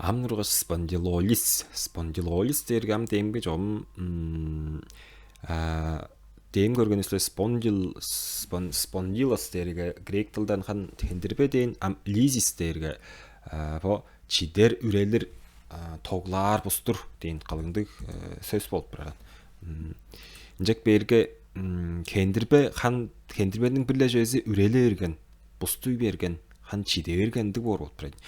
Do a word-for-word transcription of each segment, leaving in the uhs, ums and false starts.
Ам тургаш, спондилолиз. Спондилолиз дээрге ам демги чогум дээм көргенивисте, спондил спон, спондилос дээрге грек тылдан хан хендирбе дээн, ам лизис дээрге бо чидер, үрелир, тоглаар, бустур дээн кылыңдыг сөс болуп турар. Ынчак бээрге хендирбе хан, хендирбениң бир-ле чүвези үрели берген, бустуй берген, хан чиде берген ындыг боор болуп турар.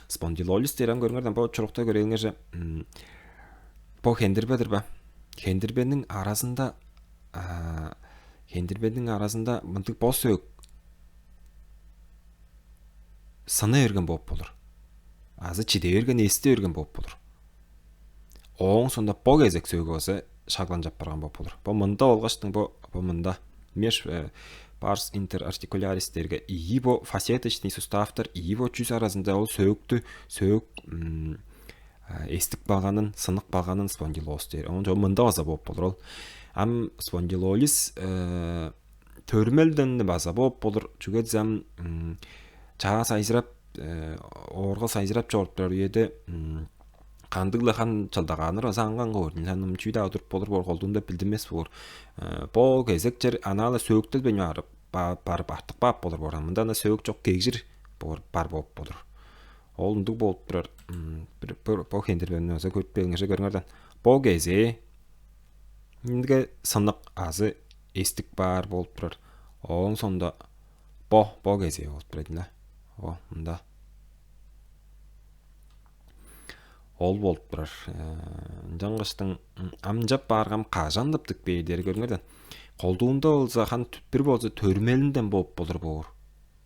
Спондилолиз дээр, ам көрүңер даан, бо чурукта көрээлиңерже, бо хендирбе-дир бе? Хендирбениң аразында, хендирбениң аразында мындыг бо сөөк сына берген болуп болур. Азы чиде берген, эсти берген болуп болур. Ооң соонда бо кезек сөөгү база шагланчап барган болуп болур. Бо мында болгаштың, бо бо мында меж парс интерартикулярис дээрге ийи бо фасеточный суставтар, ийи бо чүс аразында ол сөөктү, сөөк эстик баганын, сынныг баганын спондилоз дээр. Оон чогум мында база болуп болур ол. Ам спондилолиз төрүмелден база болуп болур. Чүге дизе ам чаа сайзырап, оорга сайзырап чоруп турар үеде кандыг-ла хан чылдагааннар база аңган коор. Ынчан чүү-даа удуруп болур боор, колдуунда билдинмес боор. Бо кезек чер анаа-ла сөөктелбейн барып, барып артып каап болур боор. Мында ана сөөк чок, кегжир боор, бар болуп болур. Ол ындыг болуп турар. Бир бо хендирбемни база көрүп бериңерже, көрүңер даан. Бо кезээ мындыг сынныг азы эстик баар болуп турар. Ооң соонда бо, бо кезээ болуп турар ийин. О, мында. Ол болуп турар. Ынчангаштың амчап бааргам кажан тыптып бээр дээри көрүңер даан. Колдуунда болза хан бир болза төрүмелинден болуп болур боор.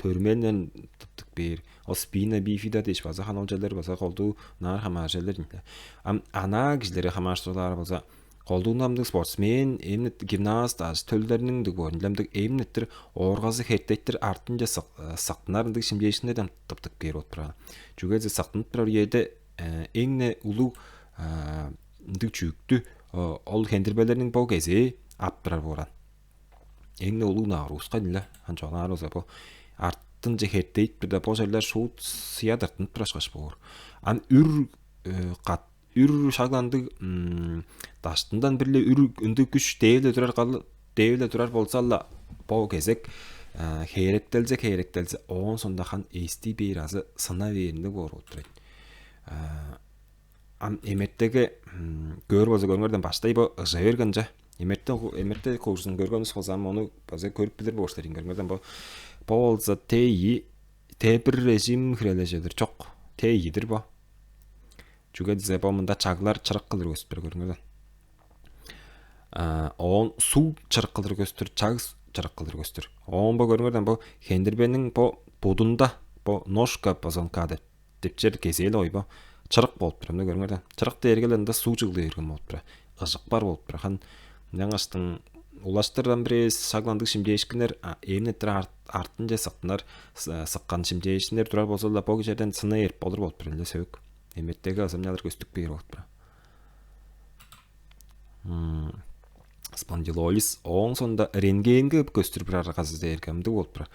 Төрүмелинден тыптып бээр. Ол спина бифида дээш база хан ол черлер база колдуу наар хамааржы черлер. Ам анаа кижилерге хамаарыштыр болза, колдуунда амдыг спортсмен, эмнет гимнаст, ажы төлдерниң дыгбоорунче амдыг эмнеттир ооргазы хертеттир артынче сыктынар ындыг шимчээшкиннерден тыптып кээр болуп турар. Чүге дизе сактынып турар үеде эң-не улуг ындыг чүъктү ол хендирбелерниң бо кезээ ап турар бооран. Эң-не улуг нагрузка-дыр ийин. Ынчалза-даа бо артынче хертейт бирде бо черлер шуут сыя тыртынып турашкаш боор. Ам үр кат үр шагландыг даштындан бир-ле үр ындыг күш дээвиле турар калы дээвиле турар болза-ла, бо кезек хээректелзе, хээректелзе, оон сондаган эстий бээр азы сына бээриндиг боор болуп турар. Ам эмертеге көөр болза, көрүңер даан, баштай бо ыжа берген ча. Эмерте эмерте курсун көрген болза, ам ону база көрүп билир боор силер ийин, көрүңер даан. Бо бо болза Т2, Т1 режим хирележедир чок. Т2-дир бо. Чүге дизе бо мында чаглар чырык кылдыр көстүр, көрүңер даан. Оон суг чырык кылдыр көстүр, чаг чырык кылдыр көстүр. Оон бо көрүңер даан, бо хендирбениң бо будунда, бо ножка позвонка деп депчер кезээ-ле ой бо. Чырык болуп тур, мына көрүңер даан. Чырык дээрге-ле ында суг чыглы берген болуп тур. Ыжык бар болуп тур. Хан ынчангаштың улаштырдан бир эвес шагландыг шимчээшкиннер эмнеттир артынче сыктынар, сыккан шимчээшкиннер турар болза-ла, бо кижерден сына эрип болур болуп тур эле сөök. Эмертеге ызымчалар көстүк бээр болуп тур. Спондилолиз ооң соонда рентгенге көстүр бир аргазы дээрге ымдыг болуп тур.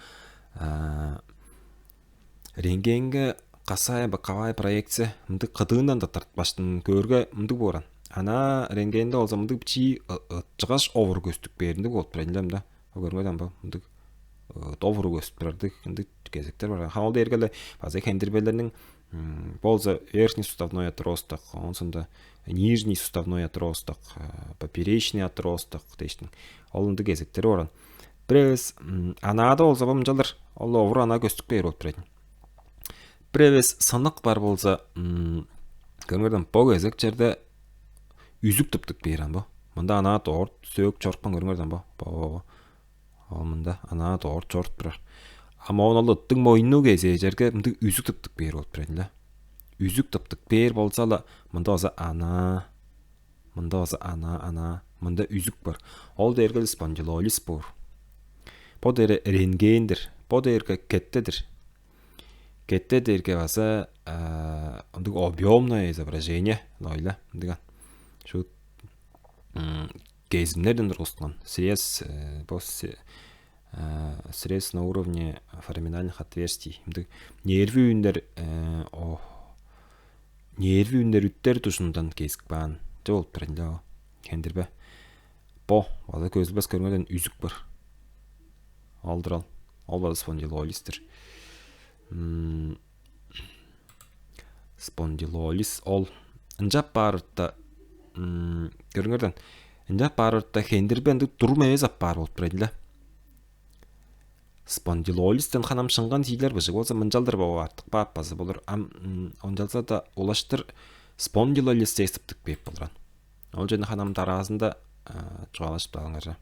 Рентгенге касая боковая проекция мындыг кыдыындан тыртпаштың көөрге мындыг бооран. Ана рентгенде болза мындыг бичии ытчыгаш овур көстүк бээриндиг болуп турар ийин да. Көрүңер даан, бо мындыг овур көстүп турардыг ындыг кезектер бар. Хан ол дээрге-ле база хендирбелерниң болза верхний суставной отросток, оон соонда нижний суставной отросток, поперечный отросток дээштиң. Ол ындыг кезектери баран. Бир эвес анаада болза бо мынчалдыр, ол овур анаа көстүк бээр болуп турар ийин. Бир эвес сынык бар болза, көрүңер даан, бо кезек черде үзүк тыптып бээр ан бо. Мында анаа дорт сөөк чорупкан, көрүңер даан, бо. Бо, бо, бо. Ол мында анаа дорт чоруп турар. Ам оон ол ыттың мойнунуг кезээ черге мындыг үзүк тыптып бээр болуп турар ийин да. Үзүк тыптып бээр болза-ла, мында база анаа, мында база анаа, анаа, мында үзүк бар. Ол дээрге спондилолиз боор. Бо дээрге рентген-дир. Бо дээрге кетте-дир. Кетте дээрге база ындыг объемное изображение, нойле ындыган. Шуут кезимнерден тургускан. Срез, бо срез на уровне фораминальных отверстий. Мындыг нерви үүннер, о, нерви үннер үттер дужундан кезип каан. Че болуп турар ийин-ле ол. Хендирбе. Бо база көзүлбес, көрүңерден, үзүк бар. Ол-дур ол. Ол база спондилолистир. М, Спондилолиз ол. Ынчап баарда, м, көрүңерден, ынчап баарда хендирбе ындыг турум эвес апаар болуп турар ийин-ле. Спондилолистен ханам шыңган чиилер быжыг болза, мынчалдыр бооп артып каап база болур. Ам ынчалза-даа улаштыр спондилолистез тыптып кээп болуран. Ол чүвени ханам дараазында чугаалажып алыңар.